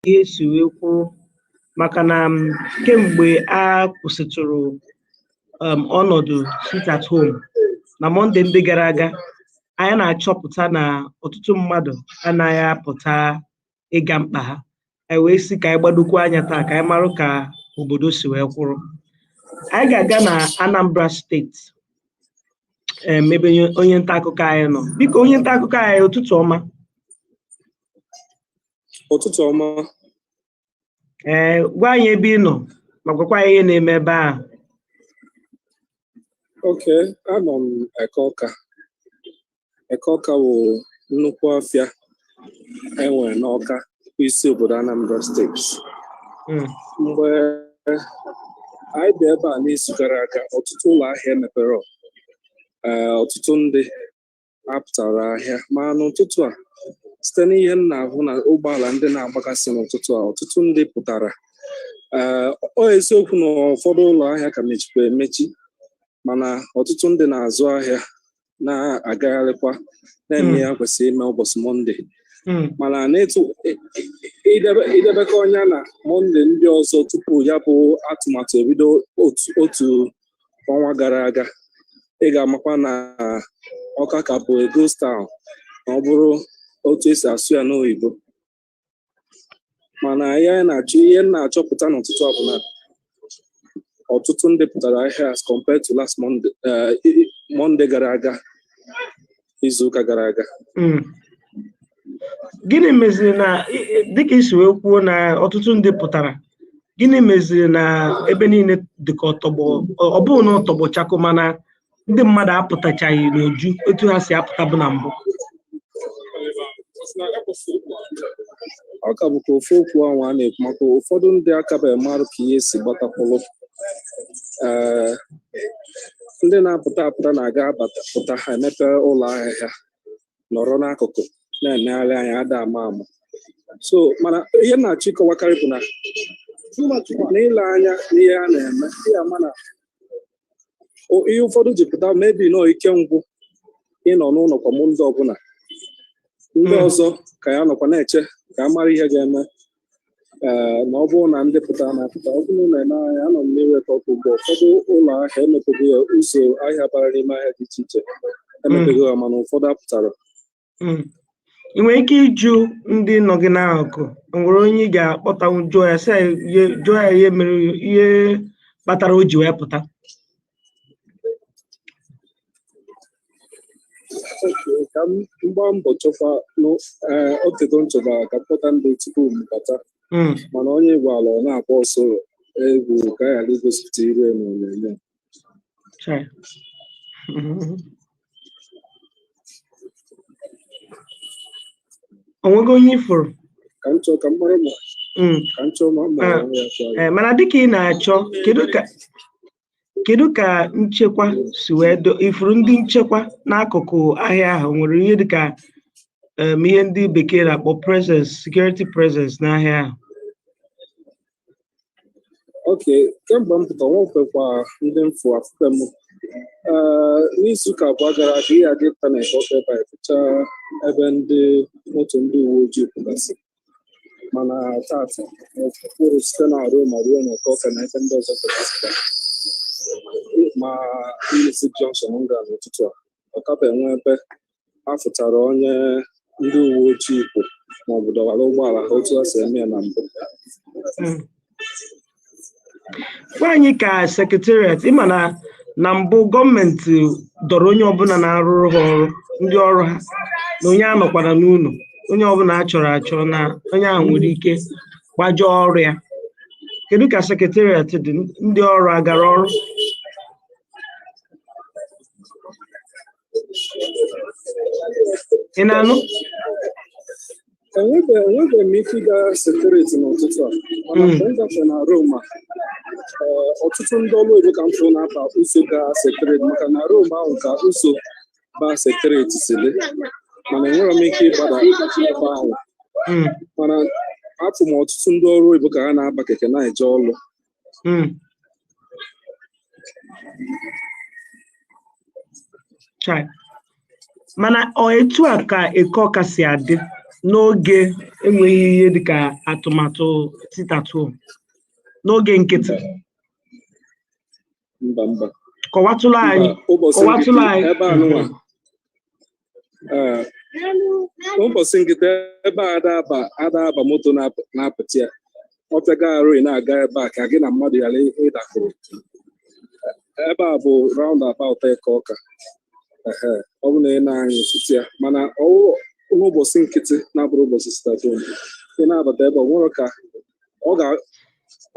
Ihe si wee kwụrụ maka na kemgbe a kwụsịtụrụ ọnọdụ sit at home na Mọnde ndị gara aga, anyị na-achọpụta na ọtụtụ mmadụ anaghị apụta ịga mkpa ha. Anyị wee sị ka anyị gbadokwa anya taa ka anyị marụ ka obodo si wee kwụrụ. Anyị ga-aga na Anambra Steeti, ebe onye nta akụkọ anyị nọ. Biko, onye nta akụkọ anyị, ụtụtụ ọma. Ụtụtụ ọma. Ee, gwa anyị ebe ị nọ ma gwakwa anyị ihe na-eme ebe ahụ. Okay, anọ m Eke Ọka. Eke Ọka wụ nnukwu afịa enwere n'Ọka, bụ isi obodo Anambra Steeti. Mgbe anyị bịa ebe a n'izu gara aga, ọtụtụ ụlọ ahịa emepere, ọtụtụ ndị apụtara ahịa, ma n'ụtụtụ a, site n'ihe m na-ahụ na ụgbọala ndị na-agbakasị n'ụtụtụ a, ọtụtụ ndị pụtara. Ee, ọ eziokwu na ụfọdụ ụlọ ahịa ka mechikwa emechi, mana ọtụtụ ndị na-azụ ahịa, na-agagharịkwa, na-eme ya kwesịrị ime ụbọchị Mọnde. Mana n'etu idebekọ ọnya na Mọnde ndị ọzọ tupu ya bụ atụmatụ ebido otu ọnwa gara aga, ị ga-amakwa na Ọka ka bụ a ghost town, ma ọ bụrụ otu esi asụ ya n'oyibo. Mana ihe anyị na-achọ, ihe m na-achọpụta n'ụtụtụ a bụ na ọtụtụ ndị pụtara ahịa as compared to last Monday, Monday gara aga, izuụka gara aga. Gịnị meziri na dịka isi wee kwuo na ọtụtụ ndị pụtara, gịnị meziri na ebe niile dịka ọtọgbọ? Ọ bụghị na ọtọgbọ chako, mana ndị mmadụ apụtachaghị n'uju etu ha si apụtabụ na mbụ? Ọ ka bụkwa ofu okwu ahụ a na-ekwu maka ụfọdụ ndị akabeghị marụ ka ihe si gbatakwụlụ. Ee, ndị na-apụta apụta na-aga abata pụta, ha emepe ụlọ ahịa ha, nọrọ n'akụkụ na-emegharị anya, ada ama ama. So mana ihe m na-achọ ịkọwakarị bụ na n'ile anya n'ihe a na-eme, ihe ama na ihe ụfọdụ ji pụta mebi nọọ ike ngwụ ịnọ n'ụlọ kwa Mọnde ọbụla. Ndị ọzọ ka ya nọkwa na-eche ka a mara ihe ga-eme. Ee, na ọ bụrụ na ndị pụtara na-apụta, ọ bụrụ na ene anya, anọ m n'iru Eke Ọka ugbu a, ụfọdụ ụlọ ahịa emepego ya, ụzọ ahịa bara n'ime ahịa dị iche iche emepego ya, mana ụfọdụ apụtara. Ị nwere ike ịjụ ndị nọ gị n'akụkụ, o nwere onye ị ga-akpọtanwu, jụọ ya, sị ya jụọ ya ihe mere, ihe kpatara o ji wee pụta? Okay, ka m gbaa mbọ chọkwa otego m chọbara ka m kpọta ndị tupu m bata, mana onye gwara ọ na-akpọ ọsọ egwu ka a ghara igosipụta iru ya n'onyonyo. Chai. O nwego onye ị fụrụ? Ka m chọọ ka m mara ma ka m chọọ ma ma ọ ya chọọ ya. Ee, mana dịka ị na-achọ, kedu ka nchekwa si wee do ifuru ndị nchekwa n'akụkụ ahịa ahụ? Nwere ihe dịka ihe ndị bekee na-akpọ presence, security presence n'ahịa ahụ? Okay, kemgbe m pụtara, nwekwekwa ndị mfu afụfe m. Ee, n'izuụka 2 gara aga, ihe adị pụta na Eke Ọka ebe a, efechaa ebe ndị moto ndị uwe ojii kwụgasị, mana tata kwụrụ site na Roma ruo na Eke Ọka na ebe ndị ọzọ kwụgasịkwa, ma Music Junction m gara n'ụtụtụ a, ọ kabe enwe ebe a fụtara onye ndị uwe ojii kwụ maọbụ dọwara ụgbọala ha otu ha si eme ya na mbụ. Gwa anyị ka secretariat, ịma na mbụ gọọmenti dọrọ onye ọbụla na-arụrụ ha ọrụ, ndị ọrụ ha, na onye anọkwara n'ụlọ, onye ọbụla a chọrọ achọ na onye ahụ nwere ike gbajọọ ọrụ ya. Kedu ka secretariat dị? Ndị ọrụ agara ọrụ? Ị na-anụ? Enwebeghị m ike ịga secretariat n'ụtụtụ a, mana mgbe m gafere na Roma, ọtụtụ ndị ọrụ oyibo ka m fụrụ na-aba ụzọ gaa secretariat, maka na Roma ahụ ka ụzọ ba secretariat si dị, mana enwere m ike ịgbada ebe ahụ. Mana afụ m ọtụtụ ndị ọrụ oyibo ka ha na-aba keke na-eje ọrụ. Chai. Mana ọ etu a ka Eke Ọka si adị? N'oge enweghị ihe dịka atụmatụ sit at home, n'oge nkịtị? Mba, mba. Kọwatụla anyị. Mba, ụbọchị Kọwatụla nkịtị anyị. ebe a nụnwa, ee, ụbọchị nkịtị ebe a ada aba moto na-apụta ya. Ọ pịaga arụ ị na-aga ebe a ka gị na mmadụ ghara ịdakụrụ. Ebe a bụ roundabout Eke Ọka. Ehe, ọ bụ na ị na-anya ụtụtụ ya, mana ọwụ n'ụbọchị nkịtị na-abụrụ ụbọchị sit-at-home, ị na-abata ebe ọ nwere ka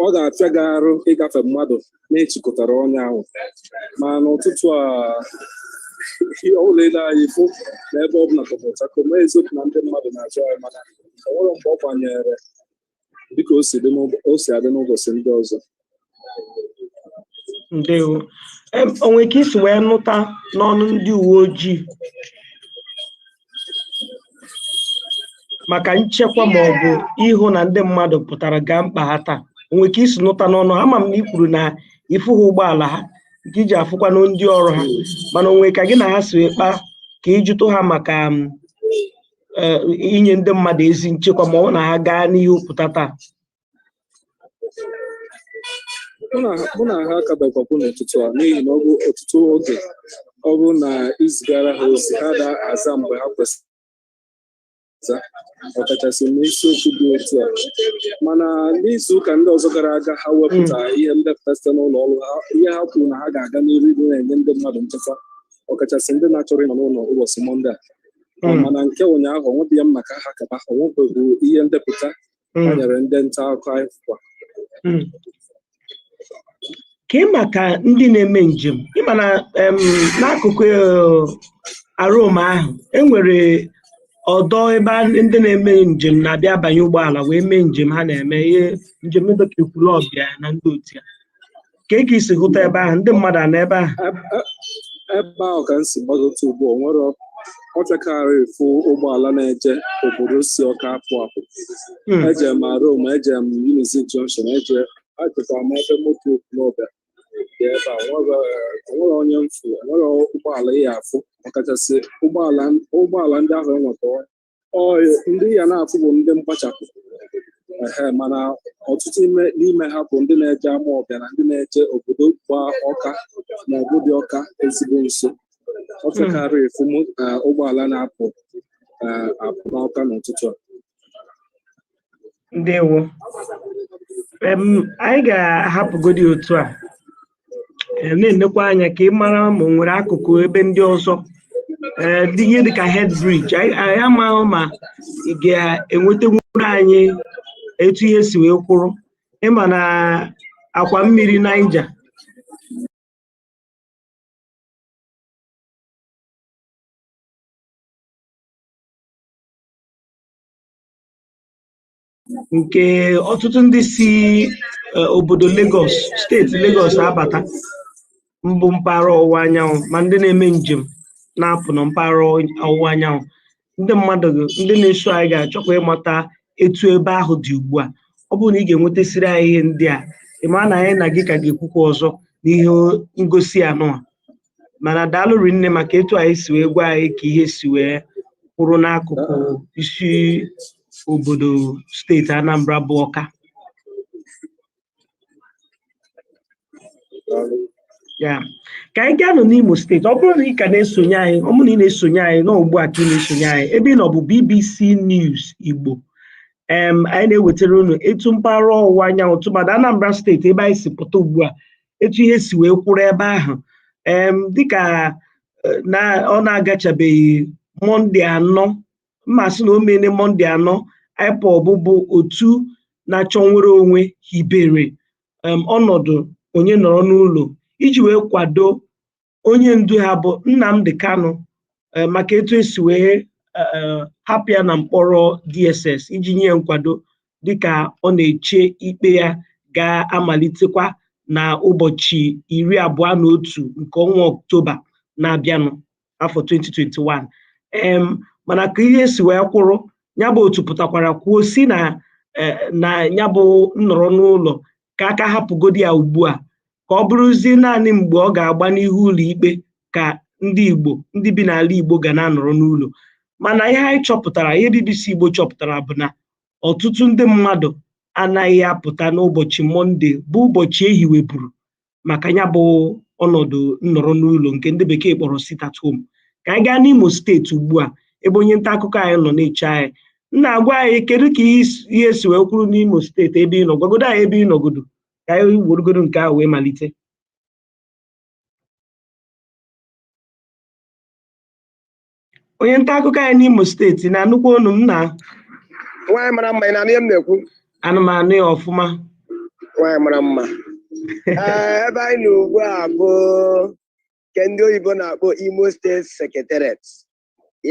ọ ga-apịa gị arụ ịgafe mmadụ na-echikọtara ọnya ahụ. Ma n'ụtụtụ a, ihe ọbụla ile anyị fụ na ebe ọ bụla tọgbọ chakoo. Ma eziokwu na ndị mmadụ na-azụ ahịa, mana ọ nwere mgbe ọ gbanyere dịka o si adị n'ụbọchị ndị ọzọ. Ndewo. O nwere ka isi wee nụta n'ọnụ ndị uwe ojii maka nchekwa ma ọ bụ ịhụ na ndị mmadụ pụtara gaa mkpa ha taa? O nwere ka isi nụta n'ọnụ ha? Ama m na i kwuru na ịfụghị ụgbọala ha nke iji afụkwanụ ndị ọrụ ha, mana o nwere ka gị na ha si wee kpaa ka ịjụtụ ha maka inye ndị mmadụ ezi nchekwa ma ọ bụ na ha gaa n'ihu pụta taa? Mụ na ha akabekwakwu n'ụtụtụ a, n'ihi na ọ bụ ọtụtụ oge ọ bụ na izigara ha ozi, ha da-aza mgbe ha kwesịrị aza, ọkachasị n'isiokwu dị otu a. Mana n'izu ụka ndị ọzọ gara aga, ha wepụta ihe ndepụta site n'ụlọ ọrụ ha, ihe ha kwuru na ha ga-aga n'iru ịdị na-enye ndị mmadụ nchekwa, ọkachasị ndị na-achọrọ ịnọ n'ụlọ ụbọchị Mọnde a. Mana nke ụnyaahụ, onwebeghị m maka ha kaba, onwebeghị ihe ndepụta ha nyere ndị nta akụkọ anyị kwa. Ka ị maka ndị na-eme njem, ịma na n'akụkụ Aroma ahụ enwere ọdọ ebe ndị na-eme njem na-abịa abanye ụgbọala wee mee njem ha na-eme, ihe njem dịka Ekwulọbịa na ndị otu ya. Ka ị isi hụta ebe ahụ, ndị mmadụ a na ebe ahụ? Ebe ahụ ka m si gbagote ugbu a, nwere ọ fịakarị fụ ụgbọala na-eje obodo si Ọka apụ apụ. Eje m Aroma, eje m Unizik Junction, eje ajụkwa m ebe moto Ekwulọbịa dị ebe a. Onwere onye mfu, onwere ụgbọala ị afụ, ọkachasị ụgbọala ndị ahụ enweta ọ ndị ya na-afụ bụ ndị mkpachapụ. Ehe, mana ọtụtụ n'ime ha bụ ndị na-eje Amawbịa na ndị na-eje obodo gba Ọka ma ọ bụ dị Ọka ezigbo nso. Ọ fịakarị efu ụgbọala na-apụ apụ n'Ọka n'ụtụtụ a. Ndewo. Anyị ga-ahapụgodi otu a, na-enekwa anya ka ị mara ma o nwere akụkụ ebe ndị ọzọ, ee, dị ihe dịka Head Bridge. Anyị amaghị ma ị ga-enwetanwuru anyị etu ihe si wee kwụrụ, ịma na akwa mmiri Niger. Nke ọtụtụ ndị si obodo Lagos, steeti Lagos abata mbụ mpaghara ọwụwa anyanwụ, ma ndị na-eme njem na-apụ na mpaghara ọwụwa anyanwụ, ndị mmadụ ndị na-eso anyị ga-achọkwa ịmata etu ebe ahụ dị ugbu a. Ọ bụrụ na ị ga-enwetasịrị anyị ihe ndị a, ị mara na anyị na gị ka ga-ekwukwa ọzọ n'ihe ngosi anụa. Mana daalụ rinne maka etu anyị si wee gwa anyị ka ihe si wee kwụrụ n'akụkụ isi obodo steeti Anambra bụ Ọka. Ya ka anyị gaa nụ n'Imo steeti. Ọ bụrụ na ị ka na-esonye anyị, ọ bụrụ na ị na-esonye anyị nọ ugbu a, ka ị na-esonye anyị, ebe ị nọ bụ BBC News Igbo. Anyị na-ewetara unu etu mpaghara ọwụwa anyanwụ, tụmadị Anambra steeti ebe anyị si pụta ugbu a, etu ihe si wee kwụrụ ebe ahụ, dịka na ọ na-agachabeghị Mọnde 4, mma sị na o mene Mọnde 4, IPOB bụ otu na-achọ nnwere onwe hibere ọnọdụ onye nọrọ n'ụlọ iji wee kwado onye ndu ha bụ Nnamdi Kanu, maka etu esi wee hapụ ya na mkpọrọ DSS, iji nye nkwado dịka ọ na-eche ikpe ya ga-amalitekwa na ụbọchị 21 nke ọnwa Ọktoba na-abịanụ, afọ 2021. Mana ka ihe si wee kwụrụ, ya bụ otu pụtakwara kwuo si na ya bụ nnọrọ n'ụlọ ka aka hapụgodi ya ugbu a, ka ọ bụrụzie naanị mgbe ọ ga-agba n'ihu ụlọ ikpe ka ndị Igbo, ndị bi n'ala Igbo, ga na-anọrọ n'ụlọ. Mana ihe anyị chọpụtara, ihe BBC Igbo chọpụtara, bụ na ọtụtụ ndị mmadụ anaghị apụta n'ụbọchị Mọnde, bụ ụbọchị ehiweburu maka ya bụ ọnọdụ nnọrọ n'ụlọ nke ndị bekee kpọrọ sit at home. Ka anyị gaa n'Imo Steeti ugbu a, ebe onye nta akụkọ anyị nọ na-eche anyị. Nna, agwa anyị, kedu ka ihe si wee kwuru n'Imo Steeti ebe ị nọ? Gwagodo anyị ebe ị nọgodo, ka anyị werugodo nke ahụ wee malite. Onye nta akụkọ anyị n'Imo Steeti na-anụkwa onu m na Nwaanyị mara mma, ị na-anụ ihe m na-ekwu? Ana m anụ ya ọfụma. Nwaanyị mara mma. Ee, ebe anyị nọ ugbu a bụ nke ndị oyibo na-akpọ Imo State Secretariat.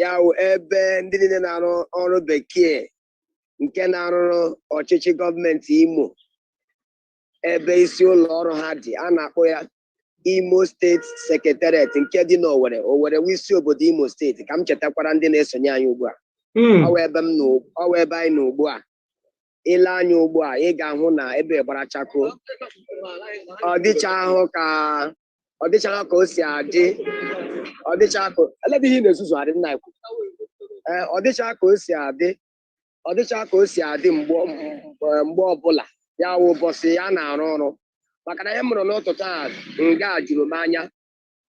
Ya wụ ebe ndị niile na-arụ ọrụ bekee nke na-arụrụ ọchịchị gọọmenti Imo, ebe isi ụlọ ọrụ ha dị. A na-akpọ ya Imo State Secretariat nke dị n'Owerri. Owerri wụ isi obodo Imo Steeti, ka m chetakwara ndị na-esonye anyị ugbu a. Ọ wụ ebe m nọ, ọ wụ ebe anyị nọ ugbu a. Ile anya ugbu a, ị ga-ahụ na ebe gbara chakoo. Ọ dịchaghị ka o si adị. Ọ dịcha ka elebe ihe ị na-ezuzu adị nna ekwu. Ee, ọ dịcha ka o si adị. Ọ dịcha ka o si adị mgbe ọbụla ya wụ ụbọchị ya na-arụ ọrụ, maka na ihe m mụrụ n'ụtụtụ a nga juru m anya,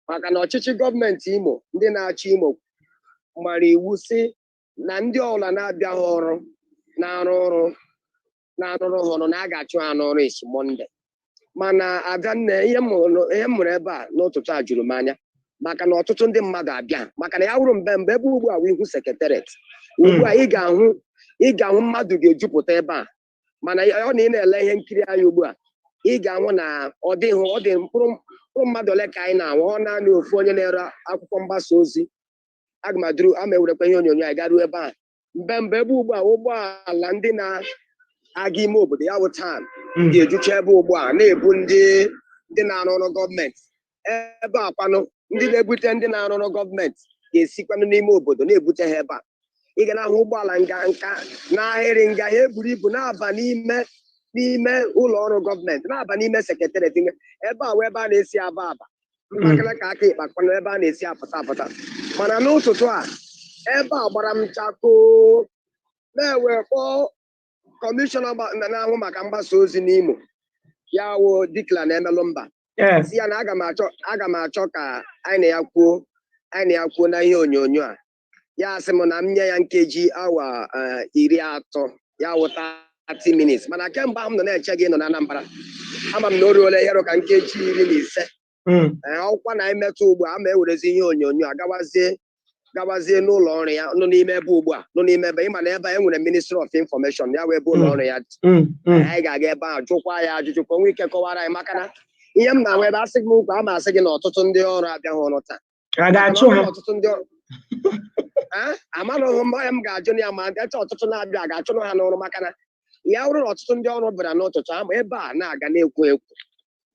maka na ọchịchị gọọmenti Imo, ndị na-achị Imo mara iwu si na ndị ọbụla na-abịaghị ọrụ na-arụ ọrụ na-arụrụ ha ọrụ na a ga-achụ ha n'ọrụ esi Mọnde. Mana Adanne, ihe m hụrụ ebe a n'ụtụtụ a juru m anya, maka na ọtụtụ ndị mmadụ abịa, maka na ya wụrụ mgbe mgbe ebe ugbu a wụ ihu secretariat ugbu a, ị ga-ahụ mmadụ ga-ejupụta ebe a. Mana ọ na ị na-ele ihe nkiri anyị ugbu a, ị ga-ahụ na ọ dịghị, ọ dị mkpụrụ mkpụrụ mmadụ ole ka anyị na-ahụ. Ọ naanị ofu onye na-ere akwụkwọ mgbasa ozi. Aga m aduru ama ewerekwa ihe onyonyo anyị garuo ebe a. Mgbe mgbe ebe ugbu a, ụgbọala ndị na-aga ime obodo, ya bụ taan, ga-ejucha ebe ugbu a, na-ebu ndị na-arụ ọrụ gọọmenti ebe a. Kwanụ ndị na-ebute ndị na-arụ ọrụ gọọmenti ga-esikwanụ n'ime obodo na-ebute ha ebe a. Ị ga na-ahụ ụgbọala nga nka n'ahịrị nga ha eburu ibu na-aba n'ime ụlọ ọrụ gọọmenti, na-aba n'ime secretariat ebe a, wee ebe a na-esi aba aba mpakala ka aka ịkpa kwanụ ebe a na-esi apụta apụta. Mana n'ụtụtụ a, ebe a gbara m chakoo. Na-ewe kpọọ kọmishọna na-ahụ maka mgbasa ozi n'Imo, ya wụ Declan Emelumba, si ya na aga m achọ ka anyị na ya kwuo na ihe onyonyo a. Ya sị m na m nye ya nkeji awa 30, ya wụ 30 minutes. Mana kemgbe ahụ m nọ na-eche gị nọ na Anambra, ama m na o ruola ihe ka nkeji 15. Ee, ọkwa na anyị metụ ugbu a, ama ewerezi ihe onyonyo a gawazie n'ụlọ ọrụ ya nọ n'ime ebe ugbu a, nọ n'ime ebe. Ịma na ebe a enwere Ministry of Information, ya wee ebe ụlọ ọrụ ya dị. Anyị ga-aga ebe ahụ jụkwa ya ajụjụ ka o nwee ike kọwara anyị, maka na ihe m na-ahụ ebe, asị gị ukwu ama asị gị na ọtụtụ ndị ọrụ abịaghị ọrụ taa. A ga-achụ ha? Ọtụtụ ndị ọrụ amarụghị m m ga-ajụ ya, ma eche ọtụtụ na-abịa, a ga-achụrụ ha n'ọrụ, maka na ya bụrụ na ọtụtụ ndị ọrụ bịara n'ụtụtụ ama ebe a na-aga na-ekwo ekwo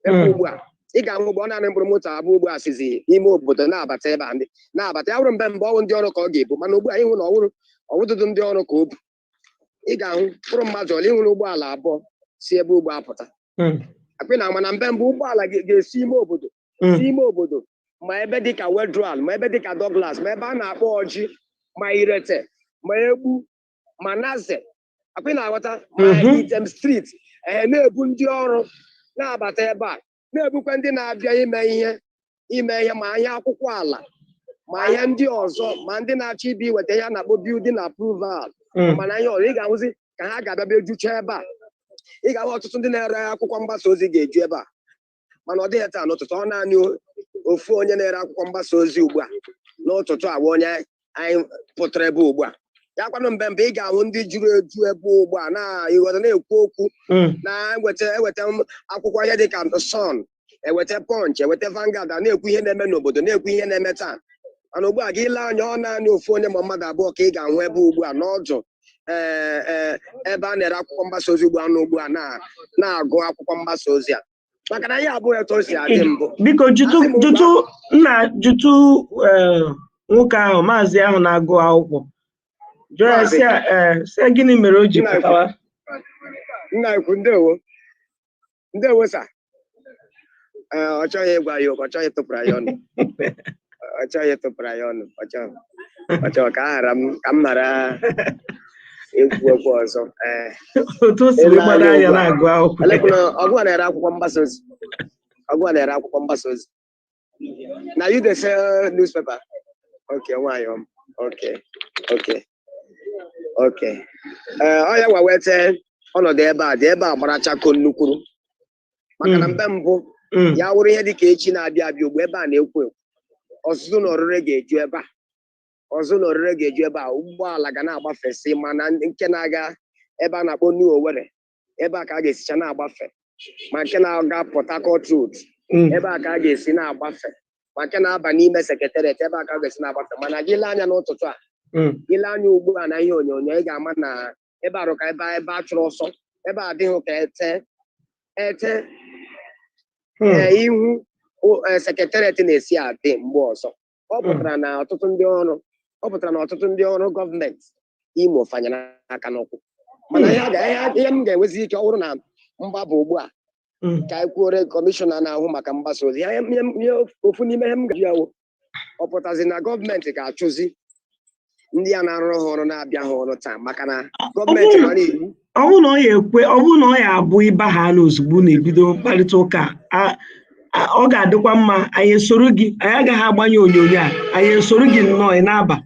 ebe ugbu a. Ị ga-ahụ ụgbọ naanị mkpụrụ moto abụọ ugbu a sizi n'ime obodo na-abata ebe a, ndị na-abata. Ya bụrụ mgbe mbụ, ọwụ ndị ọrụ ka ọ ga-ebu, mana ugbu a ịhụ na ọwụrụ ọwụdụdụ ndị ọrụ ka o bu. Ị ga-ahụ mkpụrụ mmadụ ole ịhụrụ ụgbọala abụọ si ebe ugbu a pụta. Akpị na mana mgbe mbụ, ụgbọala ga-esi ime obodo, si ime obodo, ma ebe dịka Wetheral, ma ebe dịka Douglas, ma ebe a na-akpọ Ọjị, ma Irete, ma Egbu, ma Naze, akpị na-aghọta, ma Item Street, ee, na-ebu ndị ọrụ na-abata ebe a, na-ebukwa ndị na-abịa ime ihe, ma ihe akwụkwọ ala, ma ihe ndị ọzọ, ma ndị na-achọ ibi iweta ihe a na-akpọ building approval. Mana ihe ọzọ ị ga-ahụzi ka ha ga-abịa bịa ejucha ebe a, ị ga-ahụ ọtụtụ ndị na-ere akwụkwọ mgbasa ozi ga-eju ebe a. Mana ọ dịghị taa n'ụtụtụ. Ọ naanị ofu onye na-ere akwụkwọ mgbasa ozi ugbu a n'ụtụtụ a bụ onye anyị pụtara ebe ugbu a. Ya kwanụ mgbe mgbe ị ga-ahụ ndị juru eju ebe ugbu a na-ịghọta na-ekwu okwu, na-eweta eweta akwụkwọ, ihe dịka Sun, eweta Punch, eweta Vanguard, a na-ekwu ihe na-eme n'obodo, na-ekwu ihe na-eme taa. Mana ugbu a, gị ile anya, ọ naanị ofu onye ma mmadụ abụọ ka ị ga-ahụ ebe ugbu a n'ọdụ ee ee ebe a na-ere akwụkwọ mgbasa ozi ugbu a na ugbu a na-agụ akwụkwọ mgbasa ozi a, maka na ihe abụghị etu o si adị mbụ. Biko, jụtụ Asị m ugbu a- jụtụ nna, jụtụ nwoke ahụ, maazị ahụ na-agụ akwụkwọ, jụọ ya Maazị. sị ya, sị ya gịnị mere o ji Nna ekwu. pụtawa. Nna ekwu, ndewo, ndewo sir. Ee, ọ chọghị ịgwa ya okwu, ọ chọghị ịtụpụrụ ya ọnụ, ọ chọghị ịtụpụrụ ya ọnụ, ọ chọghị. Ọ chọrọ ka a ghara m, ka m ghara ekwu okwu ọzọ. Ee. Otu o si wee Ele gbado anya anya ugbu a. na-agụ akwụkwọ. Elekwuna ọgụ a na-ere akwụkwọ mgbasa ozi. Ọgụ a na-ere akwụkwọ mgbasa ozi. Na you dey sell newspaper? Okay, nwayọ m. Okay. Ee, ọ ya nwa weta ọnọdụ ebe a dị, ebe a gbara chako nnukwuru. Maka na mgbe mbụ, ya wụrụ ihe dịka echi na-abịa abịa ugbu, ebe a na-ekwo ekwo. Ọzụzụ na ọrịre ga-eju ebe a. Ọzụzụ na ọrịre ga-eju ebe a. Ụgbọala ga na-agbafesị, mana nke na-aga ebe a na-akpọ New Owerri, ebe a ka a ga-esicha na-agbafe. Ma nke na-aga Port Harcourt Road, ebe a ka a ga-esi na-agbafe. Ma nke na-aba n'ime Secretariat, ebe a ka a ga-esi na-agbafe. Mana gị lee anya n'ụtụtụ a, ile anya ugbu a na ihe onyonyo, ị ga-ama na ebe arụ ka ebe a chụrụ ọsọ. Ebe a adịghị ka ete ee, ihu Secretariat na-esi adị mgbe ọzọ. Ọ pụtara na ọtụtụ ndị ọrụ, ọ pụtara na ọtụtụ ndị ọrụ gọọmenti Imo fanyere aka n'ụkwụ. Mana ihe m ga-enwezi ike, ọ bụrụ na mgbaba ugbu a, ka anyị kwuore kọmishọna na-ahụ maka mgbasa ozi, ihe ofu n'ime ihe m ga-eji awụ, ọ pụtazi na gọọmenti ga-achụzi ndị a na-arụrụ ha ọrụ na-abịa ha ọrụ taa, maka na gọọmenti mara iwu. Ọ bụrụ na ọ ya ekwe, ọ bụrụ na ọ ya abụ ịba ha na ozugbo na-ebido mkparịta ụka ọ ga-adịkwa mma anyị esoro gị. Anyị agaghị agbanye onyonyo a, anyị esoro gị nnọọ ị na-aba.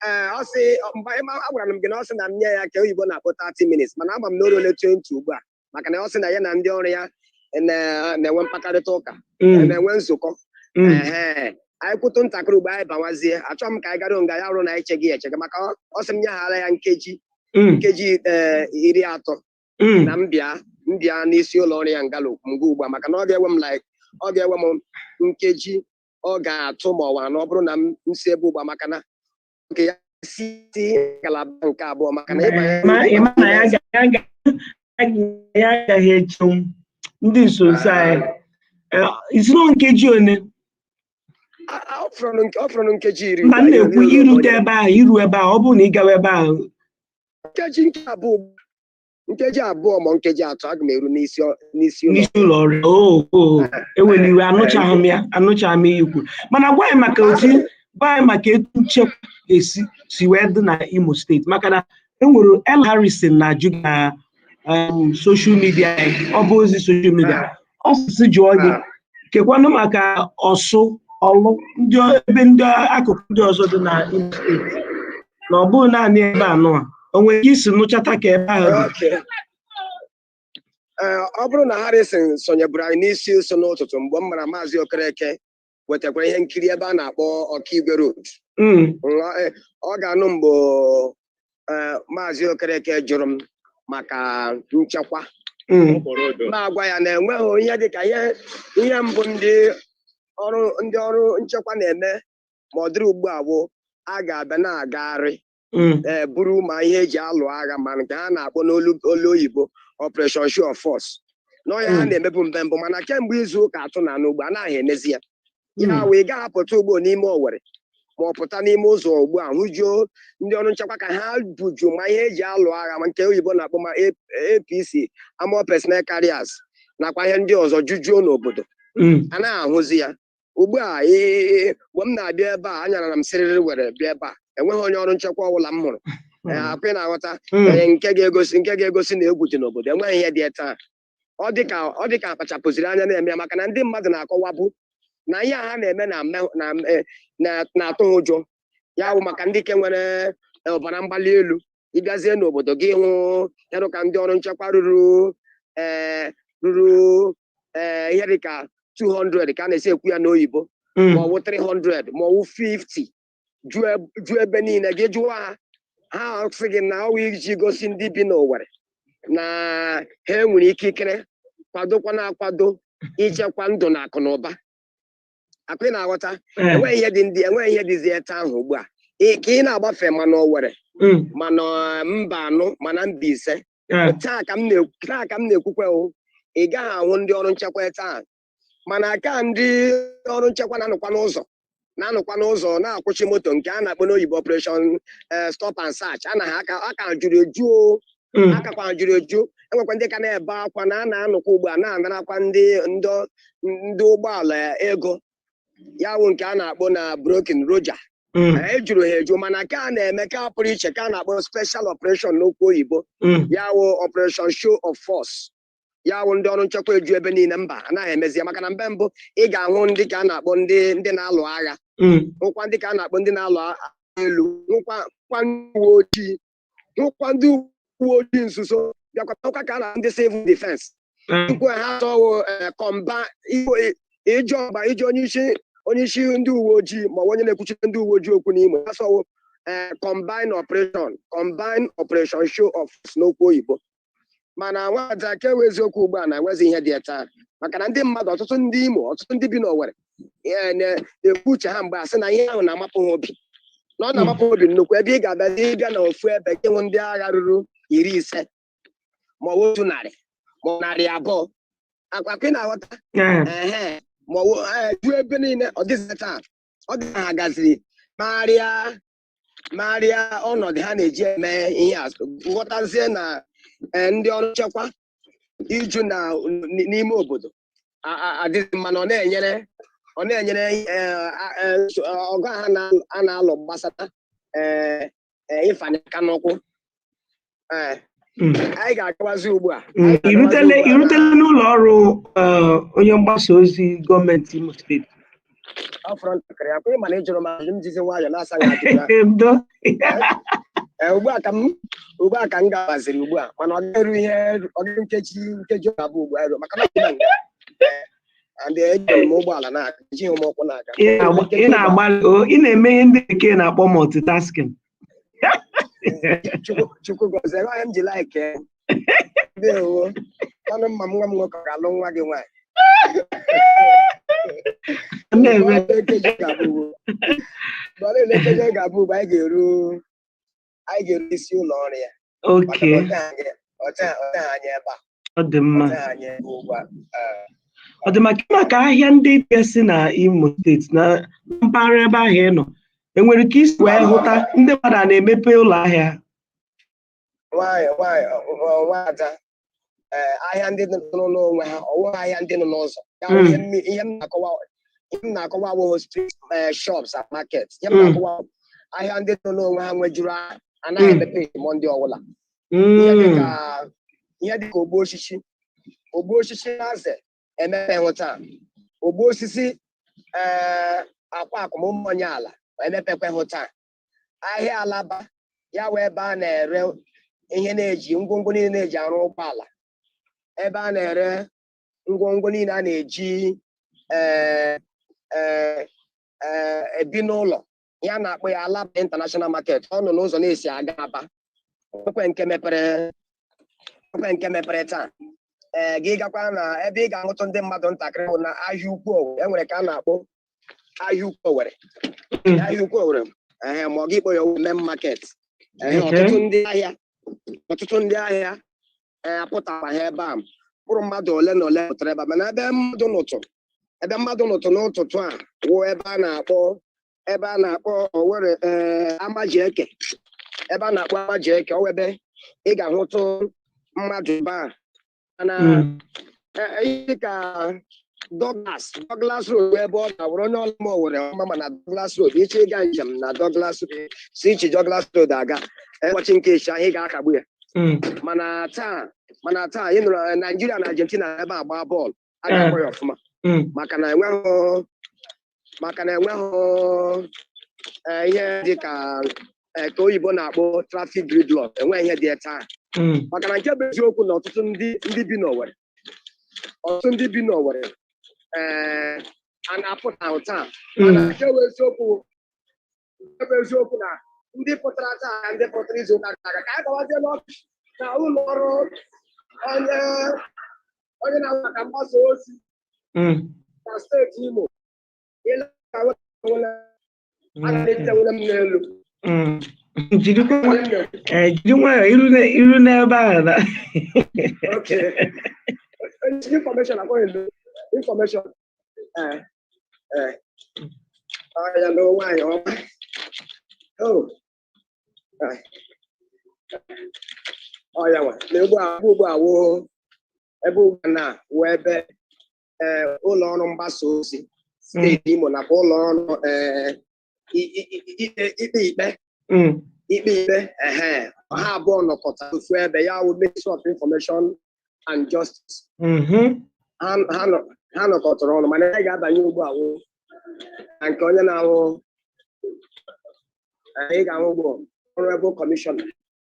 Ee, ọ sị mgbe agwara m gị na ọ sị na m nye ya ka oyibo na-akpọ 30 minutes, mana ama m na o ruole 20 ugbu a, maka na ọ sị na ya na ndị ọrụ ya na-enwe mkpakarịta ụka, na-enwe nzukọ. Ehe, anyị kwụtụ ntakịrị ugbo, anyị banwazie. Achọghị m ka anyị gara nga ya rụ na anyị cheghị echege, maka ọ sị m nyeghara ya nkeji nkeji 30 na m bịa, m bịa n'isi ụlọ ọrụ ya ngala nga ugbu a, maka na ọ ga-ewe m like ọ ga-ewe m nkeji ọ ga-atụ ma ọwa na ọ bụrụ na m si ebe ugbu a, maka na nke ya si ngalaba nke abụọ, maka na ịbanye Ma ịma na ya agaghị echenwu ndị nso nso anyị. Isiro nkeji one? Ọ fọrọ nkeji 10. Mba, m ugbu a, na-ekwu ihe irute ebe ahụ, iru ebe ahụ, ọ bụrụ na ị gawa ebe ahụ. Nkeji nke abụọ, nkeji 2 ma nkeji 3, aga m eru n'isi ụlọ. N'isi ụlọ ọrụ. O ewela iwe, anụchaghị m ya, anụchaghị m ihe ikwu, mana gwa anyị maka otu, gwa anyị maka etu nchekwa ga-esi si wee dị na Imo Steeti, maka na enwere El Harrison na-ajụ gị na social media, ọ bụ ozi social media, ọ sịsị jụọ gị kekwanụ maka ọsụ ọlụ ndị ebe ndị akụkụ ndị ọzọ dị na Imo Steeti, na ọ bụghị naanị ebe anọ a. O nwere ike isi nụchata ka ebe ahụ dị? Okay. Ee, ọ bụrụ na Harrison sonyeburu anyị n'isi ụsọ n'ụtụtụ, mgbe m mara Maazị Okereke wetakwara ihe nkiri ebe a na-akpọ Ọkaigwe Road, ọ ga-anụ mgbe Maazị Okereke jụrụ m maka nchekwa. Ma agwa ya na enweghị ihe dịka ihe mbụ ndị ọrụ nchekwa na-eme ma ọ dịrị ugbu a bụ a ga-abịa na-agagharị, ee, buru ma ihe eji alụ agha, ma nke ha na-akpọ n'olu olu oyibo Operation Show of Force n'ọhịa ha na-emebu mbe mbụ. Mana kemgbe izu ụka 34 ugbu anaghị emezi ya. Ya wee gaghị apụta ugbo n'ime Owerri ma ọ pụta n'ime ụzọ ugbu a hụjuo ndị ọrụ nchekwa ka ha buju ma ihe eji alụ agha, ma nke oyibo na-akpọ ma APC, Armored Personnel Carriers, nakwa ihe ndị ọzọ jujuo n'obodo. Anaghị ahụzi ya ugbu a. Mgbe m na-abịa ebe a, anyara m sịrịrị were bịa ebe a, enweghị onye ọrụ nchekwa ọbụla m hụrụ. Akwa ị na-aghọta? Ee, nke ga-egosi na egwu dị n'obodo, enweghị ihe dị taa. Ọ dị ka akpachapụziri anya na-eme ya, maka na ndị mmadụ na-akọwabụ na ihe a ha na-eme na-atụ ha ụjọ. Ya bụ maka ndị ke nwere ọbara mgbali elu, ịbịazie n'obodo gị hụ ịrụ ka ndị ọrụ nchekwa ruru ihe dịka 200, ka a na-esi ekwu ya n'oyibo, ma ọ bụ 300 ma ọ bụ 50 ju ebe niile, gị jụọ ha, ha sị gị na ọ wụ iji gosi ndị bi n'Owerri na ha enwere ikikere kwadokwa na-akwado ichekwa ndụ na akụ na ụba. Akụ ị na-aghọta? Enweghị ihe dịzi ete ahụ ugbu a. Ka ị na-agbafe ma n'Owerri, ma na mba anọ, ma na mba ise, taa ka m na-ekwukwe o, ị gaghị ahụ ndị ọrụ nchekwa taa. Mana ka ndị ọrụ nchekwa na-anọkwa n'ụzọ na-akwụchi moto, nke a na-akpọ n'oyibo Operation Stop and Search, anaghị aka aka juru eju o. Akakwa juru eju. Enwekwa ndị ka na-ebe akwa na a na-anọkwa ugbu a na-anarakwa ndị ụgbọala ego, ya wụ nke a na-akpọ na broken roja. Ejuru ha eju, mana ka a na-eme ka a pụrụ iche, ka a na-akpọ special operation n'okwu oyibo, ya wụ operation show of force, ya wụ ndị ọrụ nchekwa eju ebe niile. Mba, anaghị emezi ya, maka na mgbe mbụ ị ga-ahụ ndị ka a na-akpọ ndị na-alụ agha, hụkwa ndị ka a na-akpọ ndị na-alụ agha elu, hụkwa ndị uwe ojii, hụkwa ndị uwe ojii nzuzo, bịakwa hụkwa ka a na ndị civil defense. Tupu ha sọwụ kọmba ije ọba ije onye isi ndị uwe ojii ma ọ bụ onye na-ekwuchite ndị uwe ojii okwu n'Imo, ha sọwụ combine operation show of force n'okwu oyibo. Mana nwada, ka ewe eziokwu, ugbu a na-enwezi ihe dị taa, maka na ndị mmadụ, ọtụtụ ndị Imo, ọtụtụ ndị bi n'Owerri na-ekwu uche ha mgbe a sị na ihe ahụ na-amapụ ha obi, na ọ na-amapụ ha obi nnukwu. Ebe ị ga-abịazi ịbịa na ofu ebe gị hụ ndị agha ruru 50 ma ọ bụ 100 ma ọ 200, akwa ị na-aghọta? Ehe, ma ọ bụ ju ebe niile. Ọ dịzị taa, ọ dị ha gaziri marịa ọnọdụ ha na-eji eme ihe a, ghọtazie na ndị ọrụ nchekwa iju na n'ime obodo adịghị mma, na ọ na-enyere ọgụ ha a na-alụ gbasara ịfanye aka n'ụkwụ. Anyị ga-agawazi ugbu a. Irutele n'ụlọ ọrụ onye mgbasa ozi gọọmenti Imo Steeti? Ọ fọrọ ntakịrị. Akwa ịma na ị jụrụ m ajụjụ, m jizi nwayọọ na-asaghị ajụjụ ahụ. Ndo. Ee, ugbu a ka m gabaziri ugbu a, mana ọ ga-eru ihe ọ ga nkeji ọ ga-abụ ugbu a eru, maka na ọ dị na nga. Ee, and ejiri m ụgbọala na-aga, ejighị m ụkwụ na-aga. Ị na-agbalị o, ị na-eme ihe ndị bekee na-akpọ multitasking. Chukwu gọzie onye m ji like. Ndewo. Ọnụ mma m, nwa m nwoke ga-alụ nwa gị nwaanyị. Na-eme. Mgbe ọ na-ele nkeji ga-abụ ugbu anyị ga-eru isi ụlọ ọrụ ya, maka na ọ teghị anya ebe a. Ọ dị Ọ mma. teghị anya ebe ugbu a. Ee. Ọ dị maka ahịa ndị dịgasị na Imo Steeti, na mpaghara ebe ahụ ị nọ, enwere ka isi wee hụta ndị mmadụ a na-emepe ụlọ ahịa? Nwayọ nwayọ, nwada, ee, ahịa ndị nọ n'ụlọ onwe ha, ọwụ ahịa ndị nọ n'ụzọ ya wụ ihe m na-akọwa awụghị street shops and market. Ihe m na-akọwa bụ ahịa ndị nọ n'onwe ha nwejuru ahịa, anaghị emepe Monday ọbụla. Ihe dịka ogbu osisi naze emepeghị taa, ogbu osisi ee akwa akụmụmụonye ala emepekweghị taa. Ahịa Alaba ya wee ebe a na-ere ihe na-eji ngwongwo niile na-eji arụ ụgbọala, ebe a na-ere ngwongwo niile a na-eji ee ee ee ebi n'ụlọ, ya na-akpọ ya Alaba International Market, ọ nọ n'ụzọ na-esi aga Aba. Ekwe nke mepere taa. Ee, gị gakwa na ebe ị ga-ahụtụ ndị mmadụ ntakịrị bụ na ahịa ukwu Owerri. E nwere ka a na-akpọ ahịa ukwu Owerri. Ahịa ukwu Owerri, ee, ma ọ gị kpọ ya main market. Ee, ọtụtụ ndị ahịa ee apụtara ha ebe a, mkpụrụ mmadụ ole na ole pụtara ebe a, mana ebe mmadụ nụtụ n'ụtụtụ a wụ ebe a na-akpọ Owerri, ee, Amajieke, ebe a na-akpọ Amajieke, ọ wụ ebe ị ga-ahụtụ mmadụ ebe a. Mana ihe dịka Douglas Road, ebe ọ ga-awụrụ onye ọla ma Owerri ọma, ma na Douglas Road, ịchọ ịga njem na Douglas, si ichi Douglas Road aga ụbọchị nke echi ahụ, ị ga-akagbu ya. Mana taa ị nụrụ Naijiria na Argentina ebe a gbaa bọọlụ, a ga-akpọ ya ọfụma, maka na enweghị ihe dị ka ka oyibo na-akpọ traffic gridlock, enweghị ihe dị taa. Maka na nke bụ eziokwu na ọtụtụ ndị bi n'Owerri ee a na-apụta taa. Mana nke bụ eziokwu na ndị pụtara taa na ndị pụtara izu ụka gara aga. Ka anyị gawazie n'ọfịs na ụlọ ọrụ onye na-ahụ maka mgbasa ozi na steeti Imo. Aga m n'elu. Jiri nwayọọ iru n'ebe ahụ na Okay. Information, akpọghị information. Ee. Ọ ya na nwaanyị ọma. Oh. Ọ ya nwa. Na ugbu a wụ ebe ugbu a na wụ ebe ee ụlọ ọrụ mgbasa ozi steeti Imo nakwa ụlọ ọrụ ee Ikpe ikpe ikpe ikpe, ehe, ha abụọ nọkọta ofu ebe, ya wụ Ministry of Information and Justice. Ha nọkọtara ọnụ, mana anyị ga-abanye ugbu a wụ na nke onye na-ahụ, anyị ga-ahụ ugbu a Honorable Commissioner,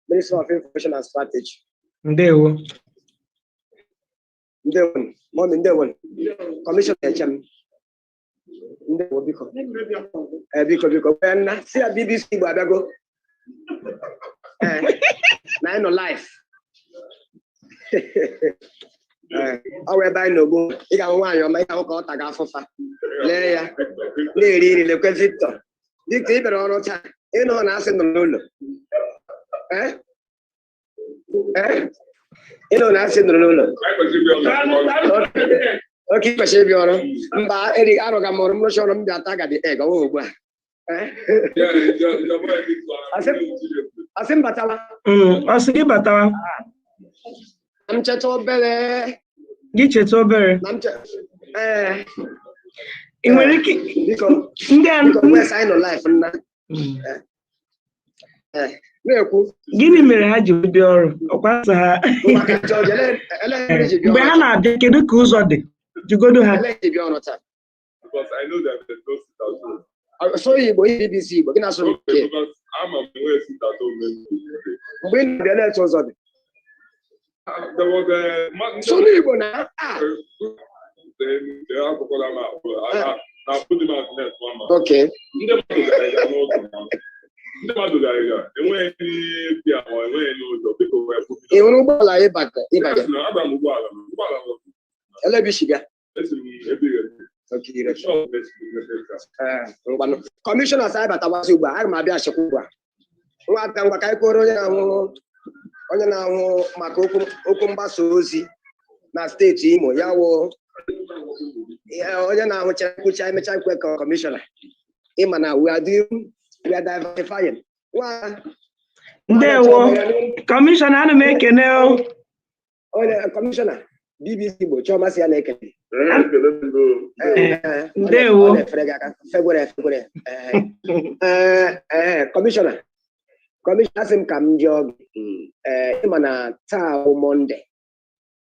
Ministry of Information and Strategy. Ndewo. Ndewo, mummy, ndewo. Kọmishọna, eche m. Ndewo, biko. Ee, biko, biko, ee, nna si ya BBC Igbo abịago. Ee, na anyị nọ live. Ee, ọ wụ ebe anyị nọ ugbu a. Ị ga-ahụ nwaanyị ọma, ị ga-ahụ ka ọ taga afụfa. Lee ya na-eri nri. Lekwe Victor. Victor, ị bịara ọrụ taa? Ịnụ na asị nọ n'ụlọ. Ee, ee, ịnụ na asị nọ n'ụlọ. Oke, ị kwesịrị ịbịa ọrụ. Mba, eri arụga m ọrụ, m rụcha ọrụ, m bịa taa gadi egg. Ọwụ ugbu a. Ee? Asị m batawa. Ọ sị gị batawa. Na m cheta obere. Gị cheta obere. Na m che, ee. Ị nwere ike Biko. Ndị a Biko, wes anyị nọ live, nna. Ee, na-ekwu. Gịnị mere ha ji bịa ọrụ? Ọkwa sị ha Maka George, ele ele ji bịa mgbe ha ọrụ. na-abịa, kedu ka ụzọ dị? Jụgodo ha. Ele ji bịa ọrụ taa? Because I know that there's no sit at home. Sụ Igbo, ihe BBC Igbo gị na-asụ Okay, bekee. because I'm a way sit at home today. Mgbe ị na-abịa, na-etu ụzọ dị? There was a man. Sụrụ Igbo na a. They have to call them out. Na put them out net one man. Ndị mmadụ gara ịga n'ụzọ na ndị mmadụ gara ịga, enweghị ndị bịa ma enweghị n'ụzọ. People were Ị hụrụ ụgbọala ịbata ịbanye? Aba m ụgbọala m, ụgbọala m. Ele ebe isi bịa? Esi m ebe ire. Okay, ire. Shop esi m ebe ka. Ee, ngwanụ, kọmishọna, sị anyị batawazi ugbu a. Aga m abịa achịkwa ugbu a. Nwa aka, ngwa, ka anyị kwuoro onye na-ahụ maka okwu mgbasa ozi na steeti Imo, ya wụ onye na-ahụcha nkwucha emecha nkwe ka kọmishọna. Ịma na we are diversifying. Nwa Ndewo, kọmishọna, ana m ekene o. Onye kọmishọna, BBC Igbo, Chioma sị ya na-ekele. Ee, Ndewo. Ọ na-efere gị aka, fegwere efegwere. Ee, ee, kọmishọna, kọmishọna, asị m ka m jụọ gị. Ee, ịma na taa bụ Mọnde,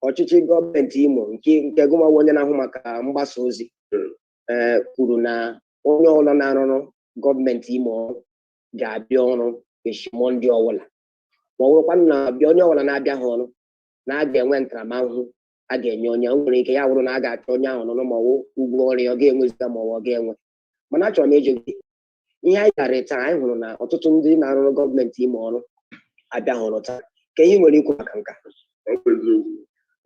ọchịchị gọọmenti Imo nke gụnwawa onye na-ahụ maka mgbasa ozi, ee, kwuru na onye ọbụla na-arụrụ gọọmenti Imo ọrụ ga-abịa ọrụ echi Mọnde ọbụla, ma ọ bụrụkwa na abịa onye ọbụla na-abịaghị ọrụ, na a ga-enwe ntaramahụhụ a ga-enye onye. O nwere ike ya bụrụ na a ga-achọ onye ahụ n'ọrụ, ma ọ bụ ụgwọ ọrụ ya ọ ga-enweziga, ma ọ bụ ọ ga-enwe. Mana achọrọ m ịjụ gị, ihe anyị gara taa, anyị hụrụ na ọtụtụ ndị na-arụrụ gọọmenti Imo ọrụ abịaghị ọrụ taa. Ka ihe ị nwere ikwu maka nka? Ọ bụ eziokwu.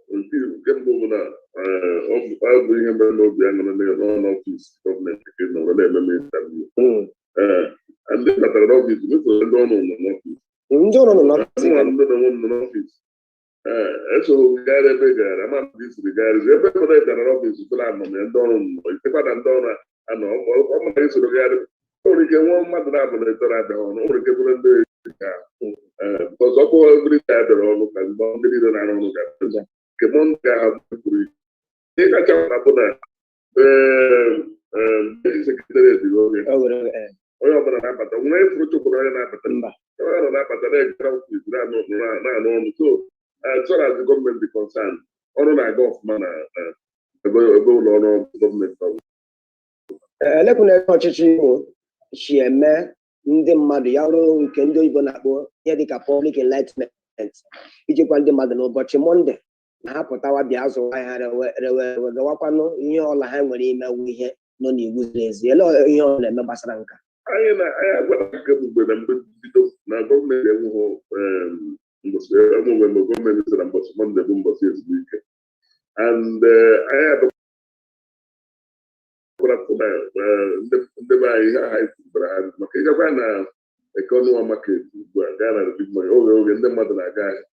Nke mbụ bụ na ọ bụ ihe mere n'obi aṅụrị na nọ n'ọfịs gọọmenti ka ị nọ were eme m interview. Ee, ndị batara n'ọfịs mesoro ndị ọrụ nọ n'ọfịs. Ndị ọrụ nọ n'ọfịs. Mụnwa ndị na onwe m nọ n'ọfịs. Ee, esoro m gagharị ebe ị gara, ama m ka i siri gagharị ebe ọbụla ị bịara n'ọfịs bụla anọ m ya, ndị ọrụ nọ itekwa na ndị ọrụ anọ. Ọ ma na isoro gagharị, o nwere ike nwee mmadụ na-abụ na ịtọ na-abịa ọrụ, o nwere ike bụrụ ndị ga, ee, because ọ bụghị every day a bịara ọrụ ka ndị niile na-arụ ọrụ ga-abịa. Nke Mọnde ga-ahapụ pụrụ iche. Ihe kacha mkpa bụ na ee, ndị secretariat dị oge O were, ee, onye ọbụla na-abata nwere efuru chụpụrụ onye na-abata. Mba. Onye ọbụla na-abata na-ejere ọfịs na-anụ ọrụ. So as far as the government is concerned, ọrụ na-aga ọfụma na ebe ụlọ ọrụ gọọmenti ọ bụla. Elekwu na ebe ọchịchị Imo si eme ndị mmadụ, ya bụrụ nke ndị oyibo na-akpọ ihe dịka public enlightenment, ijikwa ndị mmadụ n'ụbọchị Mọnde na ha pụtawa bịa zụwa ahịa, rewe rewe rewe gawakwanụ ihe ọla ha nwere imewu ihe nọ n'iwu ziri ezi. Ele ihe ọ na-eme gbasara nka? Anyị na anyị agwara nke mgbe na mgbe mbido na gọọmenti enweghị mbọsị, enweghị mgbe gọọmenti sị na mbọsị Mọnde bụ mbọsị ezumike, and anyị adọkwara na ndị be anyị ihe ha kwubara ha maka ịgakwa na Economy Market ugbu a, gaa na Big Money, oge ndị mmadụ na-aga ahịa,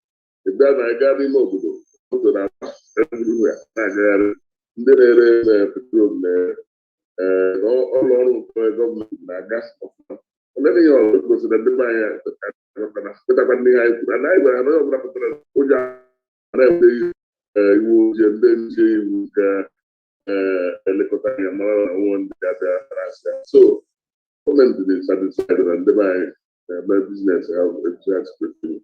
ebe a na-aga n'ime obodo, moto na-agba everywhere, na-agagharị, ndị na-ere petrol na-ere, ụlọ ọrụ nke gọọmenti na-aga ọfụma. Olee ihe ọzọ gosiri na ndị be anyị kwetakwa ndị ihe anyị kwuru na anyị gwara ha na onye ọbụla pụtara, ụjọ na-enwe iwu ojii, ndị nche iwu ga-elekọta anya mara na nwe ndị ga-abịa asị. So Gọọmenti dị satisfied na ndị be anyị na-eme business ha etu ha si kwesịrị.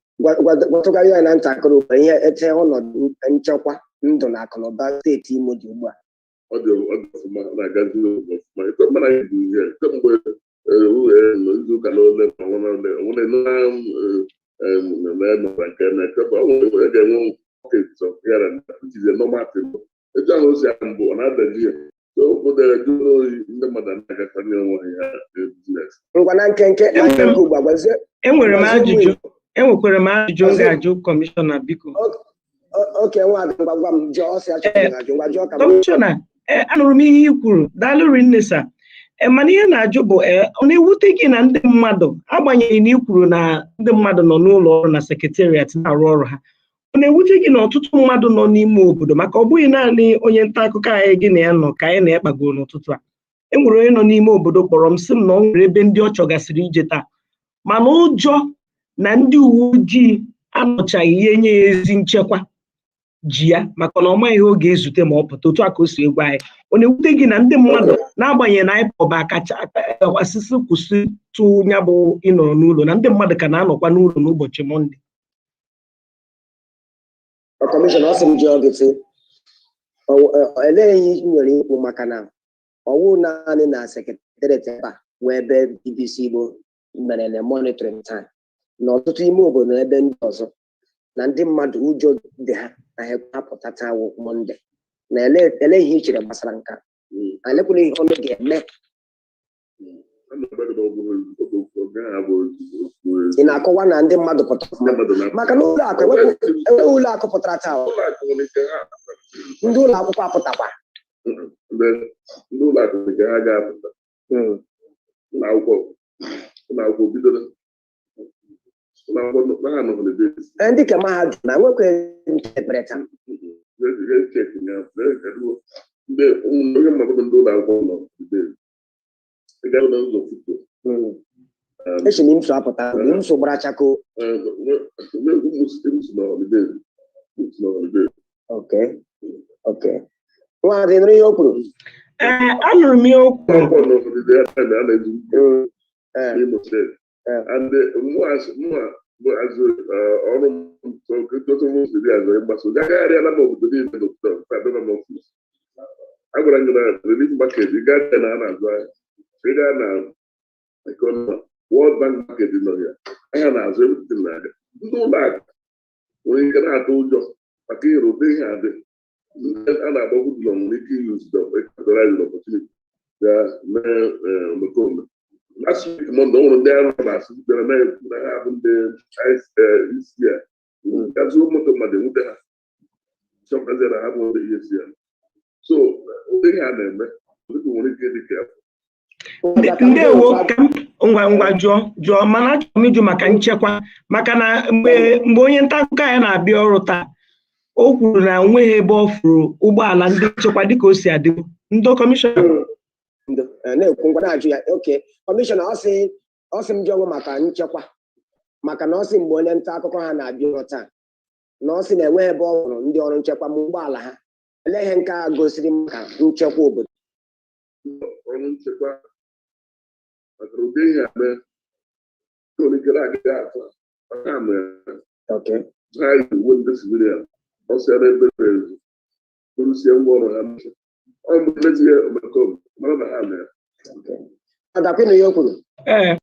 Gwatụgharị ya na ntakịrị ugbu a ihe ete ọnọdụ nchekwa ndụ na akụnụba steeti Imo dị ugbu a. Ọ dị ọfụma, ọ na-agazi ọfụma. Ebe mmadụ anyị bụ ihe kemgbe izu ụka na ole ma ọnwa na ole onwere na na nke na kemgbe ọ nwere ga-enwe pockets of here and there, which is a normal thing. Etu ahụ o si ahụ mbụ, ọ na-adaji ya so obodo jụrụ oyi, ndị mmadụ na-agakanye onwe ha business. Ngwa, na nkenke, na nkenke ugbu a, gwazie Enwere m gwazie ụmụ ajụjụ. Igbo. Enwekwara m ajụjụ m ga-ajụ kọmishọna, biko. Oke nwa, ngwa, gwa m, jụọ. Ọsị achọrọ m ajụ, ngwa, jụọ ka m. Kọmishọna, ee, anụrụ m ihe i kwuru, daalụ rinne sir. Ee, mana ihe na-ajụ bụ, ee, ọ na-ewute gị na ndị mmadụ, agbanyeghị na ị kwuru na ndị mmadụ nọ n'ụlọ ọrụ na secretariat na-arụ ọrụ ha, ọ na-ewute gị na ọtụtụ mmadụ nọ n'ime obodo, maka ọ bụghị naanị onye nta akụkọ anyị gị na ya nọ ka anyị na-ekpagoro n'ụtụtụ a, e nwere onye nọ n'ime obodo kpọrọ m sị m na ọ nwere ebe ndị ọ chọgasịrị ije taa, mana ụjọ na ndị uwe ojii anọchaghị ihe nye ya ezi nchekwa ji ya, maka na ọ maghị ihe ọ ga-ezute ma ọ pụta. Otu a ka o si egwu anyị. Ọ na-ewute gị na ndị mmadụ, n'agbanyeghị na IPOB akacha asịsị kwụsịtụ ya bụ ịnọrọ n'ụlọ, na ndị mmadụ ka na-anọkwa n'ụlọ n'ụbọchị Mọnde? Kọmishọna, ọ sị m jụọ gị sị, elee ihe ị nwere ikwu, maka na ọwụ naanị na secretariat ebe a wee ebe BBC Igbo mere na monitoring time na ọtụtụ ime obodo na ebe ndị ọzọ na ndị mmadụ ụjọ dị ha na ha apụta taa wụ Mọnde, na ele ihe ị chere gbasara nke a, elekwala ihe ọnụ ga-eme? A na-agba gị na ọ bụrụ oge ha bụ okwu. Ị na-akọwa na ndị mmadụ pụtara Ndị mmadụ na maka na ụlọ akụ enweghị ụlọ akụ pụtara taa o. Ụlọ akụ nwere ike ha Ndị ụlọ akwụkwọ apụtakwa. Ndị ụlọ akụ nwere ike ha ga-apụta. Ụlọ akwụkwọ bidoro, ụlọ akwụkwọ ha nọ holidays. Ee, ndị ke mahadum na nwekwa nke ekpere taa. Ndị onye mmadụ bụ ndị ụlọ akwụkwọ nọ holidays. Ị gaa n'ụzọ foto. Esi na IMSU apụta, IMSU gbara chakoo. IMSU nọ holidays, IMSU nọ holidays. Okay, nwaadị, nụrụ ihe o kwuru? Ee, anụrụ m ihe o kwuru. Akwụkwọ nọ holiday a na-ezu n'Imo Steeti. And mụa bụ azụ ọrụ m otu m si dị azụ ịgbaso gagharịala m obodo niile n'obodo abịa m office. A gwara m gị na relief market, ị gaa na a na-azụ ahịa, ị gaa na Economy World Bank market nọ ya, ahịa na-azụ, everything na-aga. Ndị ụlọ akụ nwere ike na-atụ ụjọ maka ịrụ ụdị ihe adị ndị a na-agba hoodlum nwere ike use the capitalize the opportunity ya mee omekome. Last week Monday, ọ nwere ndị arụ na-asị bịara na-ekwu na ha bụ ndị isi a gazuo moto mmadụ, enwute ha, chọpụtazie na ha bụ ndị ESN. So ụdị ihe a na-eme dịka nwere ike dị ka Ndewo. Ka m ngwa ngwa jụọ, mana achọrọ m ịjụ maka nchekwa, maka na mgbe onye nta akụkọ anyị na-abịa ọrụ taa, o kwuru na onweghị ebe ọ fụrụ ụgbọala ndị nchekwa dịka o si adịbu. Ndị kọmishọna. Ndo, na-ekwu, ngwa, na-ajụ ya. Oke kọmishọna, ọ sị m jụọ maka nchekwa, maka na ọ sị mgbe onye nta akụkọ ha na-abịa ọrụ taa, na ọ sị na enweghị ebe ọ hụrụ ndị ọrụ nchekwa ma ụgbọala ha. Olee ihe nke a gosiri maka nchekwa obodo? Ọrụ nchekwa maka ụdị ihe a mee nwere ike na-agaghị atụ maka mere ha yi uwe ndị civilian ọsịa n'ebe ezu bụrụsie ngwa ọrụ ha ọ mgbe mezie omekome mara na ha mere. Ọ gakwa ịnụ ihe o kwuru? Ee.